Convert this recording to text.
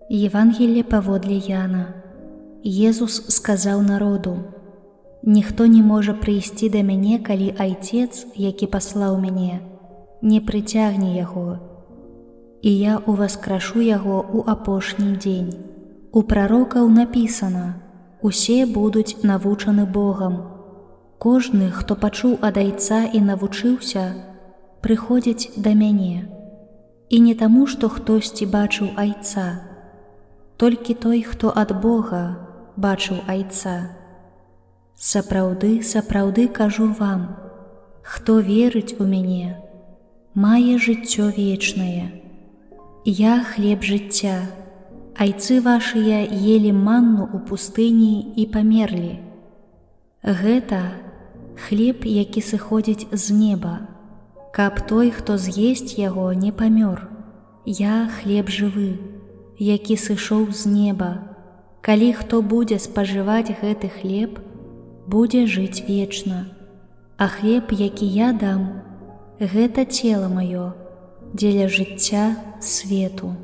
Евангелле паводле Яна. Езус сказаў народу: Ніхто не можа прыйсці да мяне, калі Айцец, які паслаў мяне, не прыцягне яго. І я ўваскрашу яго ў апошні дзень. У прарокаў напісана: Усе будуць навучаны Богам. Кожны, хто пачуў ад Айца і навучыўся, прыходзіць да мяне. І не таму, што хтосьці бачыў Айца, толькі той, хто ад Бога, бачыў Айца. Сапраўды, сапраўды кажу вам, хто верыць у мяне, мае жыццё вечнае. Я хлеб жыцця. Айцы вашыя елі манну ў пустыні і памерлі. Гэта хлеб, які сыходзіць з неба, каб той, хто з'есць яго, не памёр. Я хлеб жывы, які сышоў з неба. Калі хто будзе спажываць гэты хлеб, будзе жыць вечна. А хлеб, які я дам, гэта цела маё, дзеля жыцця свету.